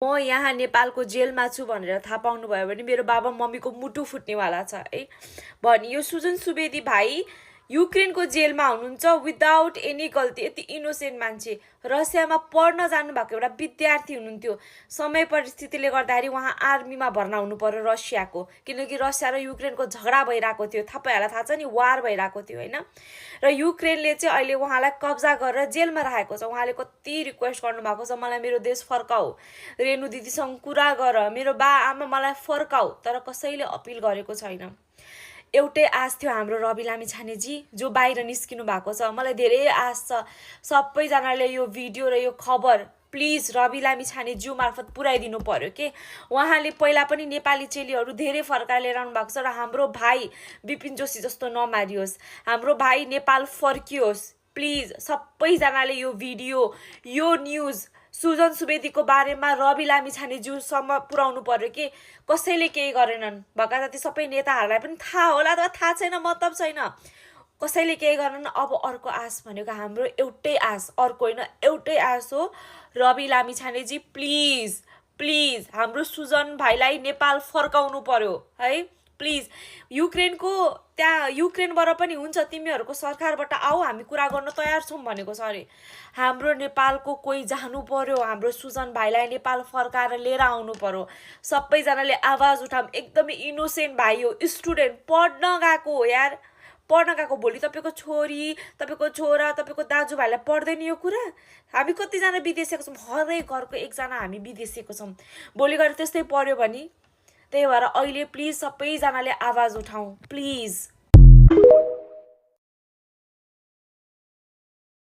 म यहाँ नेपालको जेलमा छु भनेर थाहा पाउनुभयो भने मेरो बाबा मम्मीको मुटु फुट्नेवाला छ है। भने यो सुजन सुवेदी भाइ युक्रेनको जेलमा हुनुहुन्छ विदाउट एनी गल्ती। यति इनोसेन्ट मान्छे रसियामा पढ्न जानुभएको एउटा विद्यार्थी हुनुहुन्थ्यो। समय परिस्थितिले गर्दाखेरि उहाँ आर्मीमा भर्ना हुनु पर्यो रसियाको, किनकि रसिया र युक्रेनको झगडा भइरहेको थियो। तपाईँहरूलाई थाहा छ नि, वार भइरहेको थियो होइन। र युक्रेनले चाहिँ अहिले उहाँलाई कब्जा गरेर जेलमा राखेको छ। उहाँले कति रिक्वेस्ट गर्नुभएको छ, मलाई मेरो देश फर्काऊ, रेणु दिदीसँग कुरा गर, मेरो बा आमा मलाई फर्काऊ, तर कसैले अपिल गरेको छैन। एउटै आश थियो हाम्रो रवि लामिछानेजी जो बाहिर निस्किनु भएको छ। मलाई धेरै आश छ सबैजनाले यो भिडियो र यो खबर प्लिज रवि लामिछानेज्यू मार्फत पुर्याइदिनु पर्यो के। उहाँले पहिला पनि नेपाली चेलीहरू धेरै फर्काएर लिएर आउनु भएको छ र हाम्रो भाइ विपिन जोशी जस्तो नमारियोस्, हाम्रो भाइ नेपाल फर्कियोस्। प्लिज सबैजनाले यो भिडियो, यो न्युज सुजन सुवेदीको बारेमा रवि लामिछानेज्यूसम्म पुर्याउनु पर्यो कि कसैले केही गरेनन्। भएका जति सबै नेताहरूलाई पनि थाहा होला अथवा थाहा छैन मतलब छैन, कसैले केही गरेनन्। अब अर्को आश भनेको हाम्रो एउटै आश, अर्को होइन एउटै आश हो, रवि लामिछानेजी प्लिज प्लिज हाम्रो सुजन भाइलाई नेपाल फर्काउनु पर्यो है। प्लिज युक्रेनको त्यहाँ युक्रेनबाट पनि हुन्छ, तिमीहरूको सरकारबाट आऊ, हामी कुरा गर्न तयार छौँ भनेको छ अरे। हाम्रो नेपालको कोही जानु पर्यो, हाम्रो सुजन भाइलाई नेपाल फर्काएर लिएर आउनु पर्यो। सबैजनाले आवाज उठाऊँ। एकदमै इनोसेन्ट भाइ हो, स्टुडेन्ट, पढ्न गएको हो यार, पढ्न गएको। भोलि तपाईँको छोरी, तपाईँको छोरा, तपाईँको दाजुभाइलाई पढ्दैन यो कुरा। हामी कतिजना विदेशीको छौँ, हरेक घरको एकजना हामी विदेशीको छौँ। भोलि गएर त्यस्तै पढ्यो भने, त्यही भएर अहिले प्लिज सबैजनाले आवाज उठाउँ प्लिज।